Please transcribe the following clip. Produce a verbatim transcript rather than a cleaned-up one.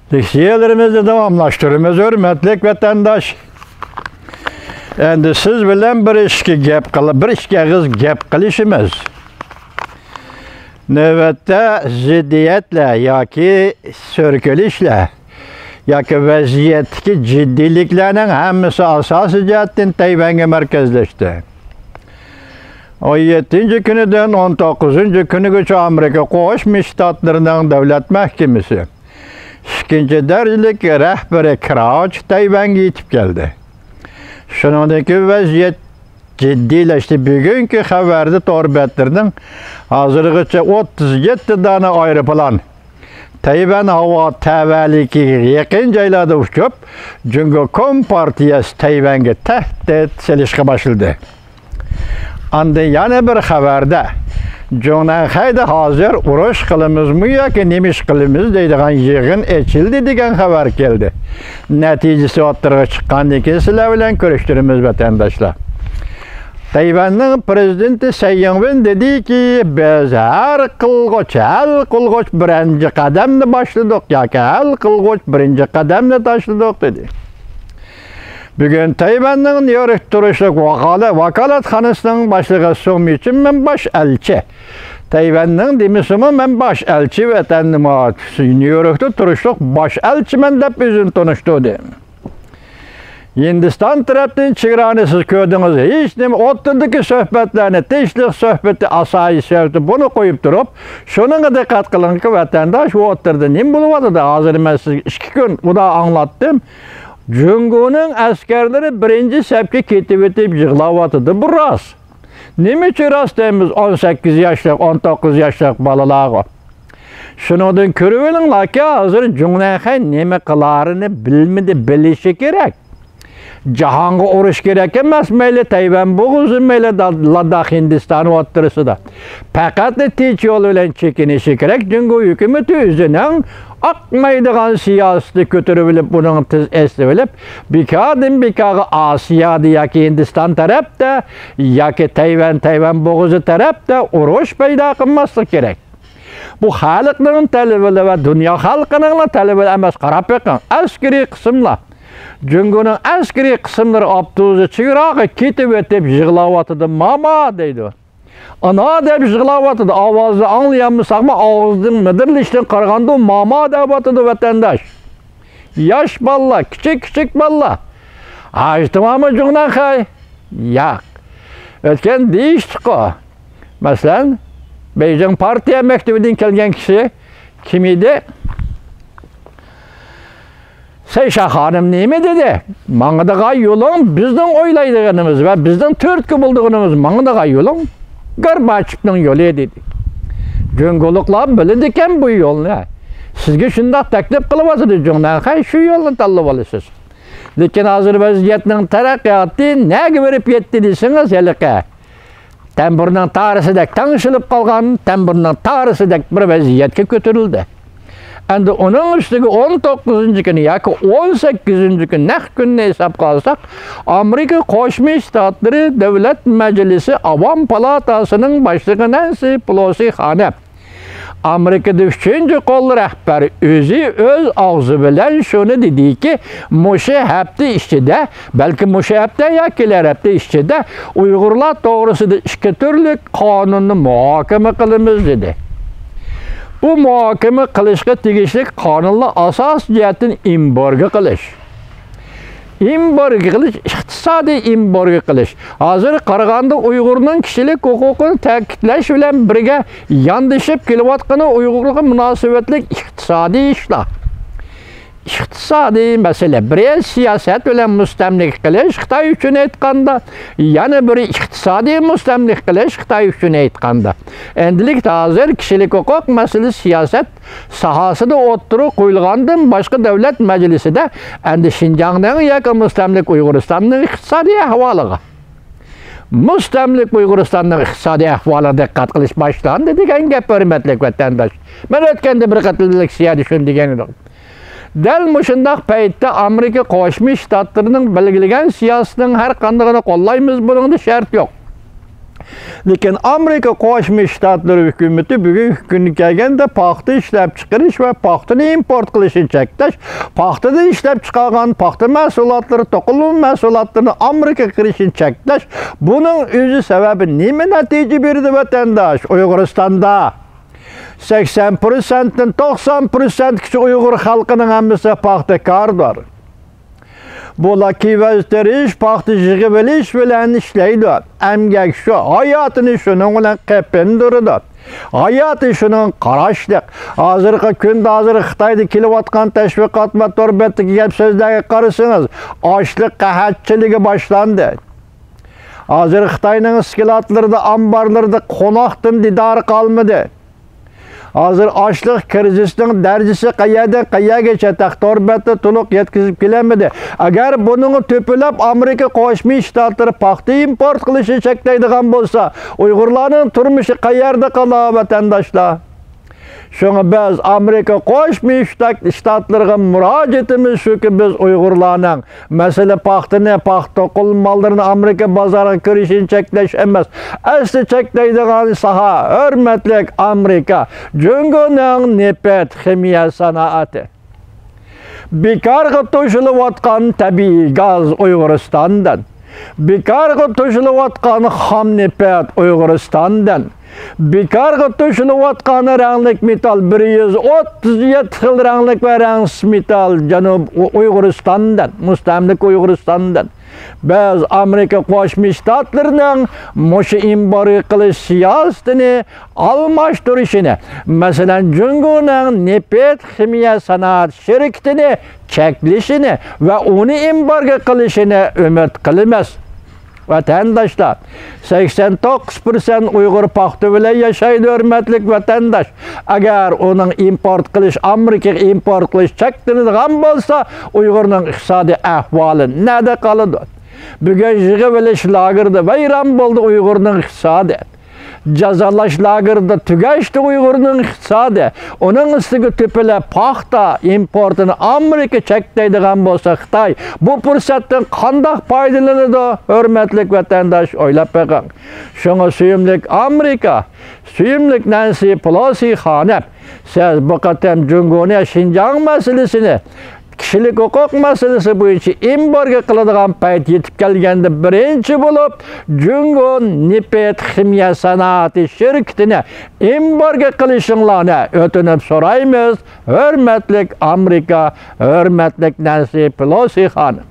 لېكسىيەلىرىمىزنى داۋاملاشتۇرىمىز، ھۆرمەتلىك ۋەتەنداش. ئەمدى سىز بىلەن بىر ئىككى گەپ قىل-، بىر ئىككى ئېغىز گەپ قىلىشىمىز. نۆۋەتتە زىددىيەتلەر ياكى سۈركىلىشلەر ياكى ۋەزىيەتتىكى جىددىيلىكلەرنىڭ ھەممىسى ئاساسىي جەھەتتىن تەيۋەنگە مەركەزلەشتى. ئون يەتتىنچى كۈنىدىن ئون توققۇزىنچى كۈنىگىچە ئامېرىكا قوشما شتاتلىرىنىڭ دۆلەت مەھكىمىسى ئىككىنچى دەرىجىلىك رەھبىرى كراچ تەيۋەنگە يېتىپ كەلدى. شۇنىڭدىن كېيىن ۋەزىيەت جىددىيلەشتى. بۈگۈنكى خەۋەردە تور بەتلىرىنىڭ ھازىرغىچە ئوتتۇز يەتتە دانە ئايروپىلان تەيۋەن ھاۋا تەۋەلىكىگە يېقىن جايلاردا ئۇچۇپ، جۇڭگو كومپارتىيەسى تەيۋەنگە تەھدىت سېلىشقا باشلىدى. ئاندىن يەنە بىر خەۋەردە، جۇڭنەنخەيدە ھازىر ئۇرۇش قىلىمىزمۇ ياكى نېمە ئىش قىلىمىز دەيدىغان يىغىن ئېچىلدى دېگەن خەۋەر كەلدى. نەتىجىسى ئوتتۇرىغا چىققاندىن كېيىن سىلەر بىلەن كۆرۈشتۈرىمىز، ۋەتەنداشلار. تەيۋەننىڭ پىرېزىدېنتى سەي يىڭۋېن دېدىكى، بىز ھەل قىلغۇچ، ھەل قىلغۇچ بىرىنچى قەدەمنى باشلىدۇق ياكى ھەل قىلغۇچ بىرىنچى قەدەمنى تاشلىدۇق، دېدى. بۈگۈن تەيۋەننىڭ نيۇ يوركتا تۇرۇشلۇق ۋاكالە-، ۋاكالەتخانىسىنىڭ باشلىقى سۇ مىچىن مەن باش ئەلچى. تەيۋەننىڭ دېمىسىمۇ مەن باش ئەلچى ۋەتەندىمۇ نيۇ يوركتا تۇرۇشلۇق باش ئەلچىمەن دەپ ئۆزىنى تونۇشتۇردى. ھىندىستان تەرەپتىن چېگرانى سىز كۆردىڭىز، ھېچنېمە ئوتتۇرىدىكى سۆھبەتلەرنى، تىنچلىق سۆھبىتى، ئاسايىش سۆھبىتى، بۇنى قويۇپ تۇرۇپ، شۇنىڭغا دىققەت قىلىڭكى، ۋەتەنداش، ئۇ ئوتتۇرىدا نېمە بولۇۋاتىدۇ؟ ھازىر مەن سىزگە ئىككى كۈن ئۇدا ئاڭلاتتىم. جۇڭگونىڭ ئەسكەرلىرى بىرىنچى سەپكە كېتىۋېتىپ يىغلاۋاتىدۇ، بۇ راست. نېمە ئۈچۈن راست دەيمىز؟ ئون سەككىز ياشلىق، ئون توققۇز ياشلىق بالىلارغا. شۇنىڭدىن كۆرۈۋېلىڭلاركى، ھازىر جۇڭنەنخەي نېمە قىلارىنى بىلمىدى، بىلىشى كېرەك. جاھانغا ئۇرۇش كېرەك ئەمەس، مەيلى تەيۋەن بوغۇزى، مەيلى دا-، لاداخ ھىندىستان ئوتتۇرىسىدا. پەقەتلا تىنچ يول بىلەن چېكىنىشى كېرەك. جۇڭگو ھۆكۈمىتى ئۆزىنىڭ ئاقمايدىغان سىياسىتى كۆتۈرۈۋېلىپ، بۇنىڭ تېز ئېسىۋېلىپ، بىكاردىن بىكارغا ئاسىيادا ياكى ھىندىستان تەرەپتە، ياكى تەيۋەن، تەيۋەن بوغۇزى تەرەپتە ئۇرۇش پەيدا قىلماسلىق كېرەك. بۇ خەلقنىڭ تەلىپى ۋە دۇنيا خەلقىنىڭلا تەلىپى ئەمەس، قاراپ بېقىڭ، ئەسكىرىي قىسىملار. جۇڭگونىڭ ئەسكىرىي قىسىملىرى ئاپتوبۇستا چېگراغا كېتىۋېتىپ يىغلاۋاتىدۇ، ماما دەيدۇ. ئانا دەپ يىغلاۋاتىدۇ. ئاۋازىنى ئاڭلىيالمىساقمۇ، ئاغزىنىڭ مىدىرلىشىدىن قارىغاندا، ماما دەۋاتىدۇ ۋەتەنداش. ياش بالىلار، كىچىك، كىچىك بالىلار. ھاجىتى بارمۇ جۇڭنەنخەي؟ ياق. ئۆتكەن دېيىشتىكۇ. مەسىلەن، بېيجىڭ پارتىيە مەكتىۋىدىن كەلگەن كىشى كىم ئىدى؟ سەيشا خانىم نېمە دېدى؟ ماڭىدىغان يولۇڭ بىزنىڭ ئويلايدىغىنىمىز ۋە بىزنىڭ تۈرتكە بولىدىغىنىمىز ماڭىدىغان يولۇڭ گورباچېۋنىڭ يولى دېدى. جۇڭگولۇقلار بىلىدىكەن بۇ يولنى. سىزگە شۇنداق تەكلىپ قىلىۋاتىدۇ جۇڭنەنخەي، شۇ يولنى تاللىۋالىسىز. لېكىن ھازىر ۋەزىيەتنىڭ تەرەققىياتى نەگە بېرىپ يەتتى دېسىڭىز، ھېلىقى تەمبۇرنىڭ تارىسىدەك تەڭشىلىپ قالغان، تەمبۇرنىڭ تارىسىدەك بىر ۋەزىيەتكە كۆتۈرۈلدى. ئەمدى ئۇنىڭ ئۈستىگە ئون توققۇزىنچى كۈنى ياكى ئون سەككىزىنچى كۈنى نەق كۈننى ھېسابقا ئالساق، ئامېرىكا قوشما شتاتلىرى دۆلەت مەجلىسى ئاۋام پالاتاسىنىڭ باشلىقى نەنسى پېلوسى خانىم، ئامېرىكىدا ئۈچىنچى قول رەھبەر ئۆزى ئۆز ئاغزى بىلەن شۇنى دېدىكى، مۇشۇ ھەپتە ئىچىدە، بەلكى مۇشۇ ھەپتە يا كېلەر ھەپتە ئىچىدە ئۇيغۇرلار توغرىسىدا ئىككى تۈرلۈك قانۇننى مۇھاكىمە قىلىمىز، دېدى. بۇ مۇھاكىمە قىلىشقا تېگىشلىك قانۇنلار ئاساسىي جەھەتتىن ئېمبارگو قىلىش. ئېمبارگو قىلىش، ئىقتىسادىي ئېمبارگو قىلىش. ھازىر قارىغاندا ئۇيغۇرنىڭ كىشىلىك ھوقۇقىنى تەكىتلەش بىلەن بىرگە ياندىشىپ كېلىۋاتقىنى ئۇيغۇرغا مۇناسىۋەتلىك ئىقتىسادىي ئىشلار. ئىقتىسادىي مەسىلە. بىرى سىياسەت بىلەن مۇستەملىكە قىلىش، خىتاي ئۈچۈن ئېيتقاندا، يەنە بىرى ئىقتىسادىي مۇستەملىكە قىلىش، خىتاي ئۈچۈن ئېيتقاندا. ئەمدىلىكتە ھازىر كىشىلىك ھوقۇق مەسىلىسى سىياسەت ساھەسىدە ئوتتۇرىغا قويۇلغاندىن باشقا دۆلەت مەجلىسىدە ئەمدى شىنجاڭنىڭ ياكى مۇستەملىكە ئۇيغۇرىستاننىڭ ئىقتىسادىي ئەھۋالىغا، مۇستەملىكە ئۇيغۇرىستاننىڭ ئىقتىسادىي ئەھۋالىغا دىققەت قىلىش باشلاندى دېگەن گەپ، ھۆرمەتلىك ۋەتەنداش. مەن ئۆتكەندە بىر قېتىم لېكسىيەدە شۇنى دېگەن ئىدىم. دەل مۇشۇنداق پەيتتە ئامېرىكا قوشما شتاتلىرىنىڭ بەلگىلىگەن سىياسىتىنىڭ ھەر قاندىقىنى قوللايمىز، بۇنىڭدا شەرت يوق. لېكىن ئامېرىكا قوشما شتاتلىرى ھۆكۈمىتى بۈگۈنكى كۈنگە كەلگەندە پاختا ئىشلەپچىقىرىش ۋە پاختىنى ئىمپورت قىلىشنى چەكلەش، پاختىدىن ئىشلەپ چىقارغان پاختا مەھسۇلاتلىرى، توقۇلما مەھسۇلاتلىرىنى ئامېرىكىغا كىرىشىنى چەكلەش، بۇنىڭ ئۆزى سەۋەبى نېمە نەتىجە بېرىدۇ ۋەتەنداش؟ ئۇيغۇرىستاندا سەكسەن پىرسەنتتىن توقسان پىرسەنتكىچە ئۇيغۇر خەلقىنىڭ ھەممىسى پاختىكاردۇر. بۇلار كېۋەز تېرىش، پاختا يىغىۋېلىش بىلەن ئىشلەيدۇ. ئەمگەك شۇ، ھاياتىنى شۇنىڭ بىلەن قېپىندۇرىدۇ. ھاياتى شۇنىڭغا قاراشلىق. ھازىرقى كۈندە، ھازىر خىتايدا كېلىۋاتقان تەشۋىقات ۋە تور بەتتىكى گەپ سۆزلەرگە قارىسىڭىز، ئاشلىق قەھەتچىلىكى باشلاندى. ھازىر خىتاينىڭ ئىسكىلاتلىرىدا، ئامبارلىرىدا قوناقتىن دىدار قالمىدى. ھازىر ئاشلىق كىرىزىسنىڭ دەرىجىسى قەيەردىن قەيەرگىچە تەخت تور بەتتە تولۇق يەتكۈزۈپ كېلەلمىدى. ئەگەر بۇنىڭغا تۆپىلەپ ئامېرىكا قوشما شتاتلىرى پاختا ئىمپورت قىلىشنى چەكلەيدىغان بولسا، ئۇيغۇرلارنىڭ تۇرمۇشى قەيەردە قالا، ۋەتەنداشلار؟ شۇڭا بىز ئامېرىكا قوشما شتات-، شتاتلىرىغا مۇراجىئىتىمىز شۇكى، بىز ئۇيغۇرلارنىڭ مەسىلە پاختىنى، پاختا توقۇلما ماللىرىنى ئامېرىكا بازارىغا كىرىشىنى چەكلەش ئەمەس. ئەسلى چەكلەيدىغان ساھە، ھۆرمەتلىك ئامېرىكا، جۇڭگونىڭ نېفىت خىمىيە سانائىتى. بىكارغا توشۇلۇۋاتقان تەبىئىي گاز ئۇيغۇرىستاندىن. بىكارغا توشۇلۇۋاتقان خام نېفىت ئۇيغۇرىستاندىن. بىكارغا توشۇلۇۋاتقان رەڭلىك مېتال، بىر يۈز ئوتتۇز يەتتە خىل رەڭلىك ۋە رەڭسىز مېتال جەنۇب ئۇ-، ئۇيغۇرىستاندىن، مۇستەملىكە ئۇيغۇرىستاندىن. بىز ئامېرىكا قوشما شتاتلىرىنىڭ مۇشۇ ئېمبارگو قىلىش سىياسىتىنى ئالماشتۇرۇشىنى، مەسىلەن، جۇڭگونىڭ نېفىت خىمىيە سانائەت شىركىتىنى چەكلىشىنى ۋە ئۇنى ئېمبارگو قىلىشىنى ئۈمىد قىلىمىز. ۋەتەنداشلار، سەكسەن توققۇز پىرسەنت ئۇيغۇر پاختا بىلەن ياشايدۇ، ھۆرمەتلىك ۋەتەنداش. ئەگەر ئۇنىڭ ئىمپورت قىلىش، ئامېرىكىغا ئىمپورت قىلىش چەكلىنىدىغان بولسا، ئۇيغۇرنىڭ ئىقتىسادىي ئەھۋالى نەدە قالىدۇ؟ بۈگۈن يىغىۋېلىش لاگېرىدا ۋەيران بولدى ئۇيغۇرنىڭ ئىقتىسادى. جازالاش لاگېرىدا تۈگەشتى ئۇيغۇرنىڭ ئىقتىسادى. ئۇنىڭ ئۈستىگە تۆپىلەپ پاختا ئىمپورتىنى ئامېرىكا چەكلەيدىغان بولسا، خىتاي بۇ پۇرسەتتىن قانداق پايدىلىنىدۇ؟ ھۆرمەتلىك ۋەتەنداش، ئويلاپ بېقىڭ. شۇڭا سۆيۈملۈك ئامېرىكا، سۆيۈملۈك نەنسى پېلوسى خانىم، سىز بۇ قېتىم جۇڭگونى شىنجاڭ مەسىلىسىنى، كىشىلىك ھوقۇق مەسىلىسى بويىچە ئېمبارگو قىلىدىغان پەيت يېتىپ كەلگەندە، بىرىنچى بولۇپ جۇڭگو نېفىت خىمىيە سانائىتى شىركىتىنى ئېمبارگو قىلىشىڭلارنى ئۆتۈنۈپ سورايمىز، ھۆرمەتلىك ئامېرىكا، ھۆرمەتلىك نەنسى پېلوسى خانىم.